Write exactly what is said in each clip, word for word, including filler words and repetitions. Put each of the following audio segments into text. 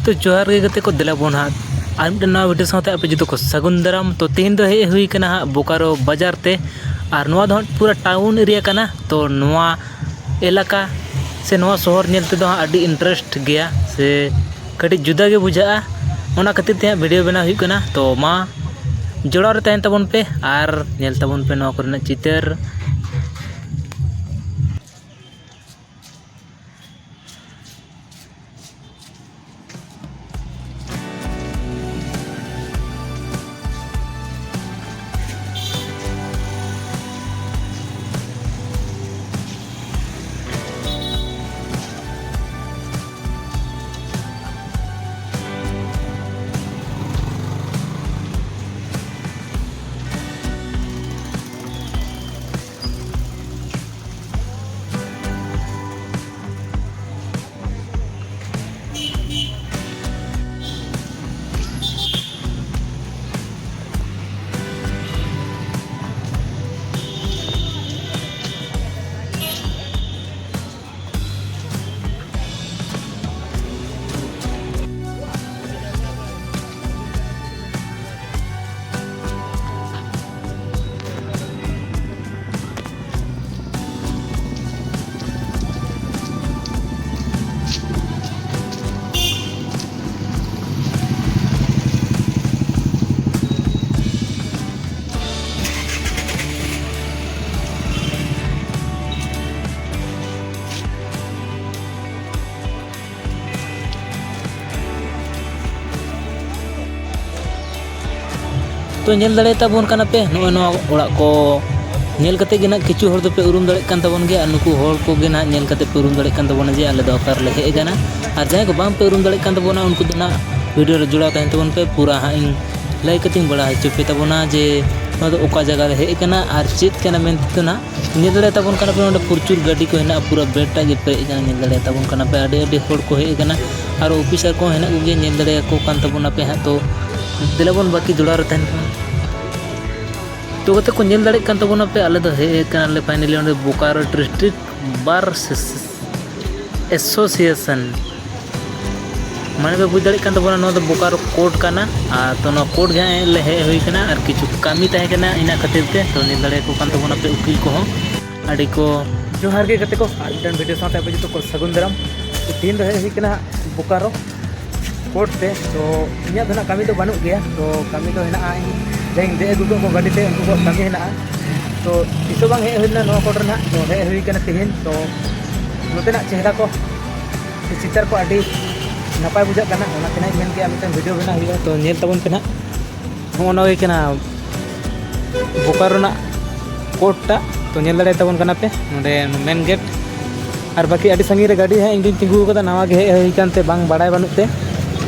ᱛᱚ ᱡᱚᱦᱟᱨ ᱜᱮ ᱜᱟᱛᱮ ᱠᱚ, ᱫᱮᱞᱟ ᱵᱚᱱ ᱦᱟᱸᱜ ᱟᱨ ᱢᱤᱫᱴᱮᱱ ᱱᱟᱣᱟ ᱵᱷᱤᱰᱤᱭᱳ ᱥᱟᱶᱛᱮ ᱟᱯᱮ ᱡᱚᱛᱚ ᱠᱚ ᱥᱟᱹᱜᱩᱱ ᱫᱟᱨᱟᱢ᱾ ᱛᱚ ᱛᱮᱦᱮᱧ ᱫᱚ ᱦᱮᱡ ᱦᱩᱭ ᱠᱟᱱᱟ ᱦᱟᱸᱜ ᱵᱳᱠᱟᱨᱳ ᱵᱟᱡᱟᱨ ᱛᱮ, ᱟᱨ ᱱᱚᱣᱟ ᱫᱚ ᱦᱟᱸᱜ ᱯᱩᱨᱟᱹ ᱴᱟᱣᱩᱱ ᱮᱨᱤᱭᱟ ᱠᱟᱱᱟ᱾ ᱛᱚ ᱱᱚᱣᱟ ᱮᱞᱟᱠᱟ ᱥᱮ ᱱᱚᱣᱟ ᱥᱚᱦᱚᱨ ᱧᱮᱞ ᱛᱮᱫᱚ ᱦᱟᱸᱜ ᱟᱹᱰᱤ ᱤᱱᱴᱟᱨᱮᱥᱴ ᱜᱮᱭᱟ ᱥᱮ ᱠᱟᱹᱴᱤᱡ ᱡᱩᱫᱟᱹ ᱜᱮ ᱵᱩᱡᱷᱟᱹᱜᱼᱟ, ᱚᱱᱟ ᱠᱷᱟᱹᱛᱤᱨ ᱛᱮ ᱦᱟᱸᱜ ᱵᱷᱤᱰᱤᱭᱳ ᱵᱮᱱᱟᱣ ᱦᱩᱭᱩᱜ ᱠᱟᱱᱟ᱾ ᱛᱚ ᱢᱟ ᱡᱚᱲᱟᱣ ᱨᱮ ᱛᱟᱦᱮᱱ ᱛᱟᱵᱚᱱ ᱯᱮ ᱟᱨ ᱧᱮᱞ ᱛᱟᱵᱚᱱ ᱯᱮ ᱱᱚᱣᱟ ᱠᱚᱨᱮᱱᱟᱜ ᱪᱤᱛᱟᱹᱨ᱾ ᱛᱚ ᱧᱮᱞ ᱫᱟᱲᱮᱭᱟᱛᱟ ᱵᱚᱱ ᱠᱟᱱᱟ ᱯᱮ ᱱᱚᱜᱼᱚᱭ ᱱᱚᱣᱟ ᱚᱲᱟᱜ ᱠᱚ ᱧᱮᱞ ᱠᱟᱛᱮ ᱜᱮ ᱱᱟᱜ ᱠᱤᱪᱷᱩ ᱦᱚᱲ ᱫᱚᱯᱮ ᱩᱨᱩᱢ ᱫᱟᱲᱮᱭᱟᱜ ᱠᱟᱱ ᱛᱟᱵᱚᱱ ᱜᱮᱭᱟ, ᱟᱨ ᱱᱩᱠᱩ ᱦᱚᱲ ᱠᱚᱜᱮ ᱱᱟᱜ ᱧᱮᱞ ᱠᱟᱛᱮ ᱯᱮ ᱩᱨᱩᱢ ᱫᱟᱲᱮᱭᱟᱜ ᱠᱟᱱ ᱛᱟᱵᱚᱱᱟ ᱡᱮ ᱟᱞᱮ ᱫᱚ ᱚᱠᱟ ᱨᱮᱞᱮ ᱦᱮᱡ ᱟᱠᱟᱱᱟ᱾ ᱟᱨ ᱡᱟᱦᱟᱸᱭ ᱠᱚ ᱵᱟᱝ ᱯᱮ ᱩᱨᱩᱢ ᱫᱟᱲᱮᱭᱟᱜ ᱠᱟᱱ ᱛᱟᱵᱚᱱᱟ, ᱩᱱᱠᱩ ᱫᱚ ᱱᱟᱜ ᱵᱷᱤᱰᱤᱭᱳ ᱨᱮ ᱡᱚᱲᱟᱣ ᱛᱟᱦᱮᱱ ᱛᱟᱵᱚᱱ ᱯᱮ, ᱯᱩᱨᱟᱹ ᱦᱟᱸᱜ ᱤᱧ ᱞᱟᱹᱭ ᱠᱟᱛᱮᱧ ᱵᱟᱲᱟᱭ ᱦᱚᱪᱚ ᱯᱮ ᱛᱟᱵᱚᱱᱟ ᱡᱮ ᱱᱚᱣᱟ ᱫᱚ ᱚᱠᱟ ᱡᱟᱭᱜᱟ ᱨᱮ ᱦᱮᱡ ᱟᱠᱟᱱᱟ ᱟᱨ ᱪᱮᱫ ᱠᱟᱱᱟ ᱢᱮᱱᱛᱮ ᱫᱚ ᱱᱟᱜ᱾ ᱧᱮᱞ ᱫᱟᱲᱮᱭᱟᱛᱟ ᱵᱚᱱ ᱠᱟᱱᱟ ᱯᱮ, ᱱᱚᱰᱮ ᱯᱨᱚᱪᱩᱨ ᱜᱟᱹᱰᱤ ᱠᱚ ᱦᱮᱱᱟᱜᱼᱟ, ᱯᱩᱨᱟᱹ ᱵᱮᱰ ᱴᱟᱜ ᱜᱮ ᱯᱮᱨᱮᱡ ᱟᱠᱟᱱᱟ᱾ ᱧᱮᱞ ᱫᱟᱲᱮᱭᱟᱛᱟ ᱵᱚᱱ ᱠᱟᱱᱟ ᱯᱮ, ᱟᱹᱰᱤ ᱟᱹᱰᱤ ᱦᱚᱲ ᱠᱚ ᱦᱮᱡ ᱟᱠᱟᱱᱟ, ᱟᱨ ᱚᱯᱷᱤᱥᱟᱨ ᱠᱚᱦᱚᱸ ᱦᱮᱱᱟᱜ ᱠᱚᱜᱮᱭᱟ, ᱧᱮᱞ ᱫᱟᱲᱮᱭᱟᱠᱚ ᱠᱟᱱ ᱛᱟᱵᱚᱱᱟ ᱯᱮ ᱦᱟᱸᱜ᱾ ᱛᱚ ᱫᱮᱞᱟ ᱵᱚᱱ ᱵᱟᱹᱠᱤ ᱡᱚᱲᱟᱣ ᱨᱮ ᱛᱟᱦᱮᱱ ᱠᱟᱱᱟ᱾ ᱛᱚ ᱜᱟᱛᱮ ᱠᱚ ᱧᱮᱞ ᱫᱟᱲᱮᱭᱟᱜ ᱠᱟᱱ ᱛᱟᱵᱚᱱᱟ ᱯᱮ, ᱟᱞᱮ ᱫᱚ ᱦᱮᱡ ᱟᱠᱟᱱᱟᱞᱮ ᱯᱷᱟᱭᱱᱟᱞᱤ ᱚᱸᱰᱮ ᱵᱳᱠᱟᱨᱳ ᱰᱤᱥᱴᱨᱤᱠᱴ ᱵᱟᱨ ᱮᱥᱳᱥᱤᱭᱮᱥᱚᱱ᱾ ᱢᱟᱱᱮ ᱯᱮ ᱵᱩᱡᱽ ᱫᱟᱲᱮᱭᱟᱜ ᱠᱟᱱ ᱛᱟᱵᱚᱱᱟ, ᱱᱚᱣᱟ ᱫᱚ ᱵᱳᱠᱟᱨᱳ ᱠᱳᱨᱴ ᱠᱟᱱᱟ᱾ ᱟᱨ ᱛᱚ ᱱᱚᱣᱟ ᱠᱳᱨᱴ ᱜᱮ ᱦᱟᱸᱜ ᱞᱮ ᱦᱮᱡ ᱦᱩᱭ ᱠᱟᱱᱟ, ᱟᱨ ᱠᱤᱪᱷᱩ ᱠᱟᱹᱢᱤ ᱛᱟᱦᱮᱸ ᱠᱟᱱᱟ, ᱤᱱᱟᱹ ᱠᱷᱟᱹᱛᱤᱨ ᱛᱮ᱾ ᱛᱚ ᱧᱮᱞ ᱫᱟᱲᱮᱭᱟᱠᱚ ᱠᱟᱱ ᱛᱟᱵᱚᱱᱟᱯᱮ ᱩᱠᱤᱞ ᱠᱚᱦᱚᱸ ᱟᱹᱰᱤ ᱠᱚ᱾ ᱡᱚᱦᱟᱨ ᱜᱮ ᱜᱟᱛᱮ ᱠᱚ, ᱟᱨ ᱢᱤᱫᱴᱟᱝ ᱵᱷᱤᱰᱤᱭᱳ ᱥᱟᱶᱛᱮ ᱟᱯᱮ ᱡᱚᱛᱚ ᱠᱚ ᱥᱟᱹᱜᱩᱱ ᱫᱟᱨᱟᱢ᱾ ᱛᱮᱦᱮᱧ ᱫᱚ ᱦᱮᱡ ᱦᱩᱭ ᱠᱟᱱᱟ ᱵᱳᱠᱟᱨᱳ ᱠᱳᱨᱴ ᱛᱮ᱾ ᱛᱚ ᱤᱧᱟᱹᱜ ᱫᱚ ᱱᱟᱜ ᱠᱟᱹᱢᱤ ᱫᱚ ᱵᱟᱹᱱᱩᱜ ᱜᱮᱭᱟ, ᱛᱚ ᱠᱟᱹᱢᱤ ᱫᱚ ᱦᱮᱱᱟᱜᱼᱟ, ᱤᱧ ᱡᱟᱦᱟᱸᱧ ᱫᱮᱡ ᱟᱹᱜᱩ ᱠᱮᱫ ᱠᱚ ᱜᱟᱹᱰᱤ ᱛᱮ, ᱩᱱᱠᱩ ᱠᱚᱣᱟᱜ ᱠᱟᱹᱢᱤ ᱦᱮᱱᱟᱜᱼᱟ᱾ ᱛᱚ ᱛᱤᱥ ᱦᱚᱸ ᱵᱟᱝ ᱦᱮᱡ ᱦᱩᱭ ᱞᱮᱱᱟ ᱱᱚᱣᱟ ᱠᱳᱨᱴ ᱨᱮ ᱱᱟᱜ, ᱛᱚ ᱦᱮᱡ ᱦᱩᱭ ᱠᱟᱱᱟ ᱛᱮᱦᱮᱧ᱾ ᱛᱚ ᱱᱚᱛᱮᱱᱟᱜ ᱪᱮᱦᱨᱟ ᱠᱚ ᱥᱮ ᱪᱤᱛᱟᱹᱨ ᱠᱚ ᱟᱹᱰᱤ ᱱᱟᱯᱟᱭ ᱵᱩᱡᱷᱟᱹᱜ ᱠᱟᱱᱟ, ᱚᱱᱟᱛᱮ ᱱᱟᱜ ᱤᱧ ᱢᱮᱱ ᱠᱮᱜᱼᱟ ᱢᱤᱫᱴᱟᱝ ᱵᱷᱤᱰᱤᱭᱳ ᱵᱮᱱᱟᱣ ᱦᱩᱭᱩᱜᱼᱟ᱾ ᱛᱚ ᱧᱮᱞ ᱛᱟᱵᱚᱱ ᱯᱮ ᱱᱟᱜ, ᱱᱚᱜᱼᱚ ᱱᱚᱣᱟ ᱜᱮ ᱠᱟᱱᱟ ᱵᱳᱠᱟᱨᱳ ᱨᱮᱱᱟᱜ ᱠᱳᱨᱴ ᱴᱟᱜ᱾ ᱛᱚ ᱧᱮᱞ ᱫᱟᱲᱮᱭᱟᱛᱟᱵᱚᱱ ᱠᱟᱱᱟ ᱯᱮ ᱱᱚᱸᱰᱮ ᱢᱮᱱ ᱜᱮᱴ᱾ ᱟᱨ ᱵᱟᱹᱠᱤ ᱟᱹᱰᱤ ᱥᱟᱺᱜᱤᱧ ᱨᱮ ᱜᱟᱹᱰᱤ ᱦᱟᱸᱜ ᱤᱧ ᱫᱩᱧ ᱛᱤᱸᱜᱩ ᱟᱠᱟᱫᱟ, ᱱᱟᱣᱟ ᱜᱮ ᱦᱮᱡ ᱦᱩᱭ ᱟᱠᱟᱱ ᱛᱮ ᱵᱟᱝ ᱵᱟᱲᱟᱭ ᱵᱟᱹᱱᱩᱜ ᱛᱮ᱾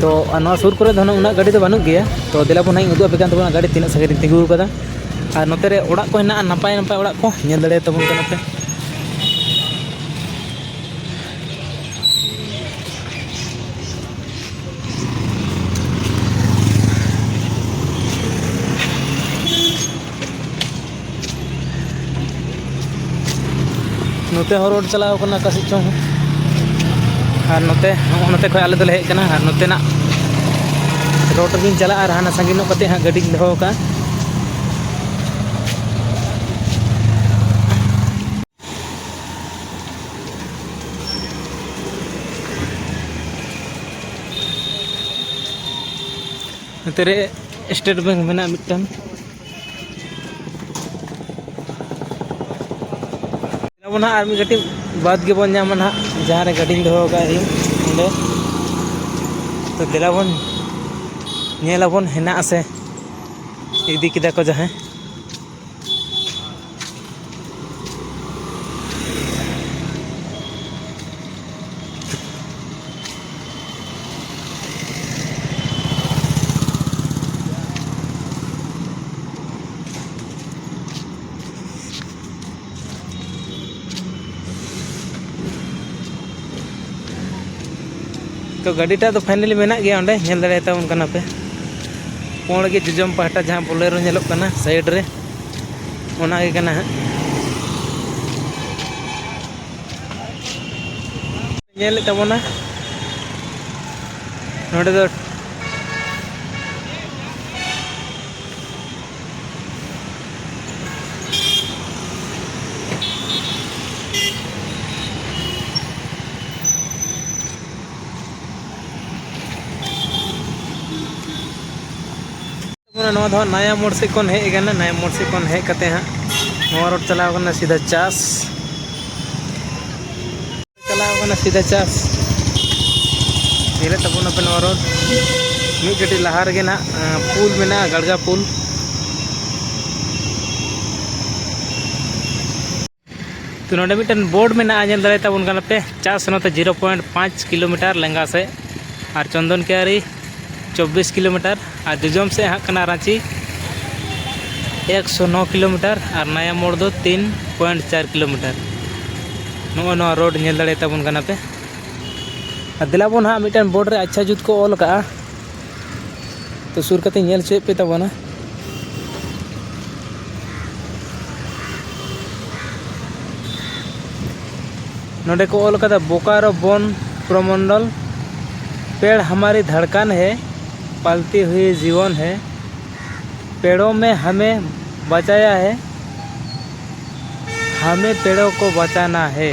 ᱛᱚ ᱟᱨ ᱱᱚᱣᱟ ᱥᱩᱨ ᱠᱚᱨᱮ ᱫᱚ ᱦᱟᱸᱜ ᱩᱱᱟᱹᱜ ᱜᱟᱹᱰᱤ ᱫᱚ ᱵᱟᱹᱱᱩᱜ ᱜᱮᱭᱟ᱾ ᱛᱚ ᱫᱮᱞᱟ ᱵᱚᱱ ᱦᱟᱸᱜ ᱤᱧ ᱩᱫᱩᱜ ᱟᱯᱮ ᱠᱟᱱ ᱛᱟᱵᱚᱱᱟ ᱜᱟᱹᱰᱤ ᱛᱤᱱᱟᱹᱜ ᱥᱟᱺᱜᱤᱧ ᱨᱤᱧ ᱛᱤᱸᱜᱩ ᱟᱠᱟᱫᱟ᱾ ᱟᱨ ᱱᱚᱛᱮ ᱨᱮ ᱚᱲᱟᱜ ᱠᱚ ᱦᱮᱱᱟᱜᱼᱟ, ᱱᱟᱯᱟᱭ ᱱᱟᱯᱟᱭ ᱚᱲᱟᱜ ᱠᱚ ᱧᱮᱞ ᱫᱟᱲᱮᱭᱟᱛᱟᱵᱚᱱ ᱠᱟᱱᱟ ᱯᱮ᱾ ᱱᱚᱛᱮ ᱦᱚᱸ ᱨᱳᱰ ᱪᱟᱞᱟᱣ ᱠᱟᱱᱟ ᱚᱠᱟ ᱥᱮᱫ ᱪᱚᱝ᱾ ᱟᱨ ᱱᱚᱛᱮ, ᱱᱚᱜᱼᱚ ᱱᱚᱛᱮ ᱠᱷᱚᱱ ᱟᱞᱮ ᱫᱚᱞᱮ ᱦᱮᱡ ᱠᱟᱱᱟ᱾ ᱟᱨ ᱱᱚᱛᱮᱱᱟᱜ ᱨᱳᱰ ᱨᱮᱜᱤᱧ ᱪᱟᱞᱟᱜᱼᱟ, ᱟᱨ ᱦᱟᱱᱟ ᱥᱟᱺᱜᱤᱧ ᱧᱚᱜ ᱠᱟᱛᱮ ᱦᱟᱸᱜ ᱜᱟᱹᱰᱤᱧ ᱫᱚᱦᱚ ᱠᱟᱜᱼᱟ᱾ ᱱᱚᱛᱮ ᱨᱮ ᱥᱴᱮᱴ ᱵᱮᱝᱠ ᱢᱮᱱᱟᱜᱼᱟ ᱢᱤᱫᱴᱟᱝ᱾ ᱟᱵᱚ ᱱᱟᱦᱟᱜ ᱟᱨ ᱢᱤᱫ ᱠᱟᱹᱴᱤᱡ ᱵᱟᱫᱽ ᱜᱮᱵᱚᱱ ᱧᱟᱢᱟ ᱱᱟᱦᱟᱜ, ᱡᱟᱦᱟᱸ ᱨᱮ ᱜᱟᱹᱰᱤᱧ ᱫᱚᱦᱚ ᱟᱠᱟᱫ ᱤᱧ ᱚᱸᱰᱮ᱾ ᱛᱚ ᱫᱮᱞᱟ ᱵᱚᱱ ᱧᱮᱞ ᱟᱵᱚᱱ ᱦᱮᱱᱟᱜ ᱟᱥᱮ ᱤᱫᱤ ᱠᱮᱫᱟ ᱠᱚ ᱡᱟᱦᱟᱸᱭ᱾ ᱛᱚ ᱜᱟᱹᱰᱤᱴᱟᱜ ᱫᱚ finally ᱢᱮᱱᱟᱜ ᱜᱮᱭᱟ ᱚᱸᱰᱮ, ᱧᱮᱞ ᱫᱟᱲᱮᱭᱟᱛᱟᱵᱚᱱ ᱠᱟᱱᱟ ᱯᱮ᱾ ᱯᱩᱸᱰ ᱜᱮ ᱡᱚᱡᱚᱢ ᱯᱟᱦᱴᱟ ᱡᱟᱦᱟᱸ ᱵᱳᱞᱮᱨᱳ ᱧᱮᱞᱚᱜ ᱠᱟᱱᱟ side ᱨᱮ, ᱚᱱᱟ ᱜᱮ ᱠᱟᱱᱟ ᱦᱟᱸᱜ᱾ ᱧᱮᱞᱮᱫ ᱛᱟᱵᱚᱱᱟ᱾ ᱱᱚᱰᱮ ᱫᱚ ᱱᱚᱣᱟ ᱫᱚ ᱦᱟᱸᱜ ᱱᱟᱭᱟ ᱢᱳᱲ ᱥᱮᱫ ᱠᱷᱚᱱ ᱦᱮᱡ ᱟᱠᱟᱱᱟ᱾ ᱱᱟᱭᱟ ᱢᱳᱲ ᱥᱮᱫ ᱠᱷᱚᱱ ᱦᱮᱡ ᱠᱟᱛᱮ ᱦᱟᱸᱜ ᱱᱚᱣᱟ ᱨᱳᱰ ᱪᱟᱞᱟᱣ ᱠᱟᱱᱟ ᱥᱤᱫᱷᱟ ᱪᱟᱥ᱾ ᱪᱟᱞᱟᱣ ᱠᱟᱱᱟ ᱥᱤᱫᱷᱟ ᱪᱟᱥ᱾ ᱧᱮᱞᱮᱫ ᱛᱟᱵᱚᱱᱟᱯᱮ ᱱᱚᱣᱟ ᱨᱳᱰ᱾ ᱢᱤᱫ ᱠᱟᱹᱴᱤᱡ ᱞᱟᱦᱟ ᱨᱮᱜᱮ ᱱᱟᱦᱟᱜ, ᱟᱸ, ᱯᱩᱞ ᱢᱮᱱᱟᱜᱼᱟ, ᱜᱟᱲᱜᱟ ᱯᱩᱞ᱾ ᱛᱚ ᱱᱚᱰᱮ ᱢᱤᱫᱴᱮᱱ ᱵᱳᱨᱰ ᱢᱮᱱᱟᱜᱼᱟ, ᱧᱮᱞ ᱫᱟᱲᱮᱭᱟᱛᱟᱵᱚᱱ ᱠᱟᱱᱟ ᱯᱮ, ᱪᱟᱥ ᱱᱚᱛᱮ ᱡᱤᱨᱳ ᱯᱚᱭᱮᱱᱴ ᱯᱟᱸᱪ ᱠᱤᱞᱳᱢᱤᱴᱟᱨ ᱞᱮᱸᱜᱟ ᱥᱮᱫ ᱟᱨ ᱪᱚᱱᱫᱚᱱ ᱠᱤᱭᱟᱨᱤ ᱪᱚᱵᱵᱤᱥ ᱠᱤᱞᱳᱢᱤᱴᱟᱨ ᱟᱨ ᱡᱚᱡᱚᱢ ᱥᱮᱫ ᱦᱟᱸᱜ ᱠᱟᱱᱟ ᱨᱟᱸᱪᱤ ᱮᱠᱥᱚ ᱱᱚ ᱠᱤᱞᱳᱢᱤᱴᱟᱨ ᱟᱨ ᱱᱟᱭᱟ ᱢᱳᱲ ᱫᱚ ᱛᱤᱱ ᱯᱚᱭᱮᱱᱴ ᱪᱟᱨ ᱠᱤᱞᱳᱢᱤᱴᱟᱨ᱾ ᱱᱚᱜᱼᱚᱭ ᱱᱚᱣᱟ ᱨᱳᱰ ᱧᱮᱞ ᱫᱟᱲᱮᱭᱟᱛᱟᱵᱚᱱ ᱠᱟᱱᱟ ᱯᱮ᱾ ᱟᱨ ᱫᱮᱞᱟ ᱵᱚᱱ ᱦᱟᱸᱜ ᱢᱤᱫᱴᱮᱱ ᱵᱳᱨᱰ ᱨᱮ ᱟᱪᱪᱷᱟ ᱡᱩᱛ ᱠᱚ ᱚᱞ ᱟᱠᱟᱜᱼᱟ, ᱛᱚ ᱥᱩᱨ ᱠᱟᱛᱮ ᱧᱮᱞ ᱦᱚᱪᱚᱭᱮᱫ ᱯᱮ ᱛᱟᱵᱚᱱᱟ᱾ ᱱᱚᱰᱮ ᱠᱚ ᱚᱞ ᱠᱟᱫᱟ, ᱵᱳᱠᱟᱨᱳ ᱵᱚᱱ ᱯᱨᱚᱢᱚᱱᱰᱚᱞ, ᱯᱮᱲ ᱦᱟᱢᱟᱨᱤ ᱫᱷᱟᱲᱠᱟᱱ ᱦᱮ, ᱯᱟᱞᱛᱤ ᱦᱩᱭ ᱡᱤᱵᱚᱱ ᱦᱮ, ᱯᱮᱲᱳ ᱢᱮ ᱦᱟᱢᱮ ᱵᱟᱪᱟᱭᱟ ᱦᱮ, ᱦᱟᱢᱮ ᱯᱮᱲᱳ ᱠᱚ ᱵᱟᱪᱟᱱᱟ ᱦᱮ᱾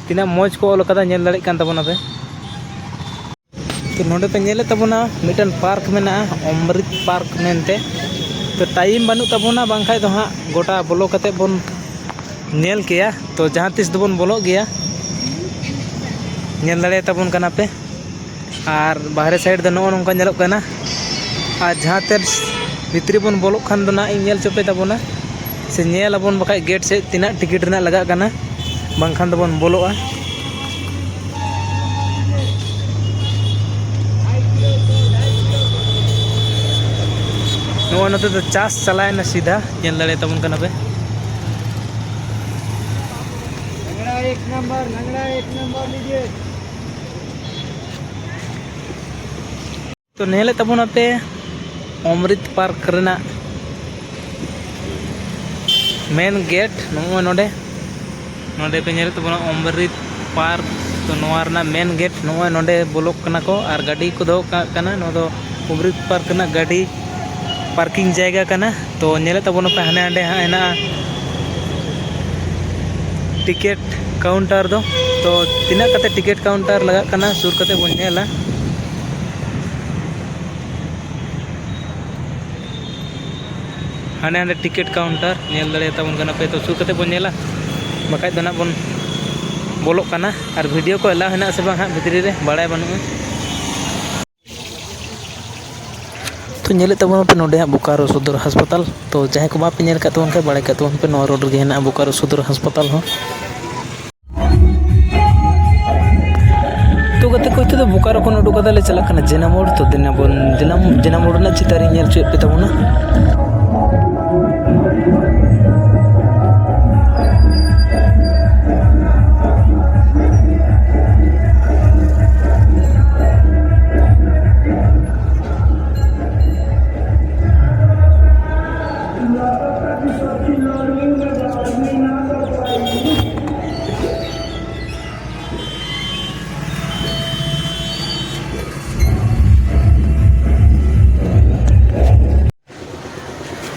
ᱛᱤᱱᱟᱹᱜ ᱢᱚᱡᱽ ᱠᱚ ᱚᱞ ᱠᱟᱫᱟ, ᱧᱮᱞ ᱫᱟᱲᱮᱭᱟᱜ ᱠᱟᱱ ᱛᱟᱵᱚᱱᱟ ᱯᱮ᱾ ᱛᱚ ᱱᱚᱰᱮ ᱯᱮ ᱧᱮᱞᱮᱫ ᱛᱟᱵᱚᱱᱟ, ᱢᱤᱫᱴᱮᱱ ᱯᱟᱨᱠ ᱢᱮᱱᱟᱜᱼᱟ, ᱚᱢᱨᱤᱛ ᱯᱟᱨᱠ ᱢᱮᱱᱛᱮ᱾ ᱛᱚ ᱴᱟᱭᱤᱢ ᱵᱟᱹᱱᱩᱜ ᱛᱟᱵᱚᱱᱟ, ᱵᱟᱝᱠᱷᱟᱡ ᱫᱚ ᱦᱟᱸᱜ ᱜᱚᱴᱟ ᱵᱚᱞᱚ ᱠᱟᱛᱮᱫ ᱵᱚᱱ ᱧᱮᱞ ᱠᱮᱭᱟ᱾ ᱛᱚ ᱡᱟᱦᱟᱸ ᱛᱤᱥ ᱫᱚᱵᱚᱱ ᱵᱚᱞᱚᱜ ᱜᱮᱭᱟ, ᱧᱮᱞ ᱫᱟᱲᱮᱭᱟᱛᱟᱵᱚᱱ ᱠᱟᱱᱟ ᱯᱮ᱾ ᱟᱨ ᱵᱟᱦᱨᱮ ᱥᱟᱭᱤᱰ ᱫᱚ ᱱᱚᱜᱼᱚ ᱱᱚᱝᱠᱟ ᱧᱮᱞᱚᱜ ᱠᱟᱱᱟ᱾ ᱟᱨ ᱡᱟᱦᱟᱸ ᱛᱮ ᱵᱷᱤᱛᱨᱤ ᱵᱚᱱ ᱵᱚᱞᱚᱜ ᱠᱷᱟᱱ ᱫᱚ ᱱᱟᱜ ᱤᱧ ᱧᱮᱞ ᱦᱚᱪᱚ ᱯᱮ ᱛᱟᱵᱚᱱᱟ, ᱥᱮ ᱧᱮᱞ ᱟᱵᱚᱱ ᱵᱟᱠᱷᱟᱡ ᱜᱮᱴ ᱥᱮᱫ ᱛᱤᱱᱟᱹᱜ ᱴᱤᱠᱤᱴ ᱨᱮᱱᱟᱜ ᱞᱟᱜᱟᱜ ᱠᱟᱱᱟ, ᱵᱟᱝᱠᱷᱟᱱ ᱫᱚᱵᱚᱱ ᱵᱚᱞᱚᱜᱼᱟ᱾ ᱱᱚᱜᱼᱚᱭ ᱱᱚᱛᱮ ᱫᱚ ᱪᱟᱥ ᱪᱟᱞᱟᱣᱮᱱᱟ ᱥᱤᱫᱷᱟ, ᱧᱮᱞ ᱫᱟᱲᱮᱭᱟᱛᱟᱵᱚᱱ ᱠᱟᱱᱟ ᱯᱮ᱾ ᱞᱟᱝᱲᱟ ᱮᱠ ᱱᱟᱢᱵᱟᱨ, ᱞᱟᱝᱲᱟ ᱮᱠ ᱱᱟᱢᱵᱟᱨ ᱞᱤᱡᱤᱭᱮ᱾ ᱛᱚ ᱧᱮᱞᱮᱫ ᱛᱟᱵᱚᱱᱟᱯᱮ ᱚᱢᱨᱤᱛ ᱯᱟᱨᱠ ᱨᱮᱱᱟᱜ ᱢᱮᱱ ᱜᱮᱴ ᱱᱚᱜᱼᱚᱭ ᱱᱚᱰᱮ᱾ ᱱᱚᱰᱮ ᱯᱮ ᱧᱮᱞᱮᱫ ᱛᱟᱵᱚᱱᱟ ᱚᱢᱨᱤᱛ ᱯᱟᱨᱠ ᱛᱚ ᱱᱚᱣᱟ ᱨᱮᱱᱟᱜ ᱢᱮᱱ ᱜᱮᱴ ᱱᱚᱜᱼᱚᱭ ᱱᱚᱰᱮ ᱵᱚᱞᱚᱜ ᱠᱟᱱᱟ ᱠᱚ ᱟᱨ ᱜᱟᱹᱰᱤ ᱠᱚ ᱫᱚᱦᱚ ᱠᱟᱜ ᱠᱟᱱᱟ᱾ ᱱᱚᱣᱟ ᱫᱚ ᱯᱟᱵᱽᱞᱤᱠ ᱯᱟᱨᱠ ᱨᱮᱱᱟᱜ ᱜᱟᱹᱰᱤ ᱯᱟᱨᱠᱤᱝ ᱡᱟᱭᱜᱟ ᱠᱟᱱᱟ᱾ ᱛᱚ ᱧᱮᱞᱮᱫ ᱛᱟᱵᱚᱱᱟᱯᱮ ᱦᱟᱸᱰᱮ ᱦᱟᱸᱰᱮ ᱦᱟᱸᱜ ᱦᱮᱱᱟᱜᱼᱟ ᱴᱤᱠᱤᱴ ᱠᱟᱣᱩᱱᱴᱟᱨ ᱫᱚ᱾ ᱛᱚ ᱛᱤᱱᱟᱹᱜ ᱠᱟᱛᱮ ᱴᱤᱠᱤᱴ ᱠᱟᱣᱩᱱᱴᱟᱨ ᱞᱟᱜᱟᱜ ᱠᱟᱱᱟ, ᱥᱩᱨ ᱠᱟᱛᱮ ᱵᱚᱱ ᱧᱮᱞᱟ᱾ ᱦᱟᱸᱰᱮ ᱦᱟᱸᱰᱮ ᱴᱤᱠᱤᱴ ᱠᱟᱣᱩᱱᱴᱟᱨ ᱧᱮᱞ ᱫᱟᱲᱮᱭᱟᱛᱟᱵᱚᱱ ᱠᱟᱱᱟ ᱯᱮ᱾ ᱛᱚ ᱥᱩᱨ ᱠᱟᱛᱮ ᱵᱚᱱ ᱧᱮᱞᱟ, ᱵᱟᱠᱷᱟᱡ ᱫᱚ ᱱᱟᱜ ᱵᱚᱱ ᱵᱚᱞᱚᱜ ᱠᱟᱱᱟ ᱟᱨ ᱵᱷᱤᱰᱤᱭᱳ ᱠᱚ ᱮᱞᱟᱣ ᱦᱮᱱᱟᱜ ᱥᱮ ᱵᱟᱝ ᱦᱟᱸᱜ ᱵᱷᱤᱛᱨᱤ ᱨᱮ ᱵᱟᱲᱟᱭ ᱵᱟᱹᱱᱩᱜᱼᱟ᱾ ᱛᱚ ᱧᱮᱞᱮᱫ ᱛᱟᱵᱚᱱᱟᱯᱮ ᱱᱚᱰᱮ ᱦᱟᱸᱜ ᱵᱳᱠᱟᱨᱳ ᱥᱚᱫᱚᱨ ᱦᱟᱥᱯᱟᱛᱟᱞ᱾ ᱛᱚ ᱡᱟᱦᱟᱸᱭ ᱠᱚ ᱵᱟᱯᱮ ᱧᱮᱞ ᱟᱠᱟᱫ ᱛᱟᱵᱚᱱ ᱠᱷᱟᱱ, ᱵᱟᱲᱟᱭ ᱠᱟᱜ ᱛᱟᱵᱚᱱ ᱯᱮ, ᱱᱚᱣᱟ ᱨᱳᱰ ᱨᱮᱜᱮ ᱦᱮᱱᱟᱜᱼᱟ ᱵᱳᱠᱟᱨᱳ ᱥᱚᱫᱚᱨ ᱦᱟᱥᱯᱟᱛᱟᱞ ᱦᱚᱸ᱾ ᱛᱚ ᱜᱟᱛᱮ ᱠᱚ, ᱱᱤᱛᱚᱜ ᱫᱚ ᱵᱳᱠᱟᱨᱳ ᱠᱷᱚᱱ ᱩᱰᱩᱠ ᱠᱟᱛᱮ ᱞᱮ ᱪᱟᱞᱟᱜ ᱠᱟᱱᱟ ᱡᱮᱱᱟ ᱢᱳᱲ᱾ ᱛᱚ ᱫᱮᱱᱟ ᱵᱚᱱ, ᱡᱮᱱᱟ, ᱡᱮᱱᱟ ᱢᱳᱲ ᱨᱮᱱᱟᱜ ᱪᱤᱛᱟᱹᱨ ᱤᱧ ᱧᱮᱞ ᱦᱚᱪᱚᱭᱮᱫ ᱯᱮ ᱛᱟᱵᱚᱱᱟ᱾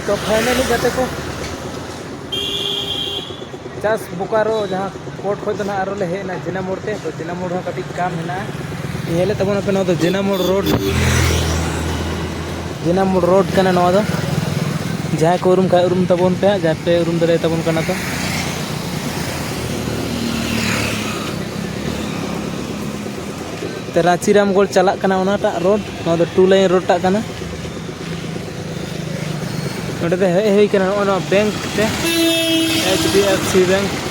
ᱛᱚ finally ᱜᱟᱛᱮ ᱠᱚ, ᱡᱟᱥᱴ ᱵᱳᱠᱟᱨᱳ ᱡᱟᱦᱟᱸ ᱠᱳᱨᱴ ᱠᱷᱚᱱ ᱫᱚ ᱱᱟᱦᱟᱜ ᱟᱨᱚ ᱞᱮ ᱦᱮᱡ ᱮᱱᱟ ᱡᱮᱱᱟ ᱢᱳᱲ ᱛᱮ᱾ ᱛᱚ ᱡᱮᱱᱟ ᱢᱳᱲ ᱦᱚᱸ ᱠᱟᱹᱴᱤᱡ ᱠᱟᱢ ᱦᱮᱱᱟᱜᱼᱟ᱾ ᱧᱮᱞᱮᱫ ᱛᱟᱵᱚᱱᱟᱯᱮ, ᱱᱚᱣᱟ ᱫᱚ ᱡᱮᱱᱟ ᱢᱳᱲ ᱨᱳᱰ, ᱡᱮᱱᱟ ᱢᱳᱲ ᱨᱳᱰ ᱠᱟᱱᱟ ᱱᱚᱣᱟ ᱫᱚ᱾ ᱡᱟᱦᱟᱸᱭ ᱠᱚ ᱩᱨᱩᱢ ᱠᱷᱟᱡ ᱩᱨᱩᱢ ᱛᱟᱵᱚᱱ ᱯᱮ ᱦᱟᱸᱜ, ᱡᱟᱦᱟᱸᱭ ᱯᱮ ᱩᱨᱩᱢ ᱫᱟᱲᱮᱭᱟᱛᱟᱵᱚᱱ ᱠᱟᱱᱟ ᱛᱚ᱾ ᱛᱮ ᱨᱟᱸᱪᱤ ᱨᱟᱢᱜᱚᱲ ᱪᱟᱞᱟᱜ ᱠᱟᱱᱟ ᱚᱱᱟᱴᱟᱜ ᱨᱳᱰ, ᱱᱚᱣᱟ ᱫᱚ ᱴᱩ ᱞᱟᱭᱤᱱ ᱨᱳᱰ ᱴᱟᱜ ᱠᱟᱱᱟ᱾ ᱱᱚᱸᱰᱮ ᱫᱚ ᱦᱮᱡ ᱦᱩᱭ ᱠᱟᱱᱟ ᱱᱚᱜᱼᱚ ᱱᱚᱣᱟ ᱵᱮᱝᱠ ᱛᱮ, H D F C bank.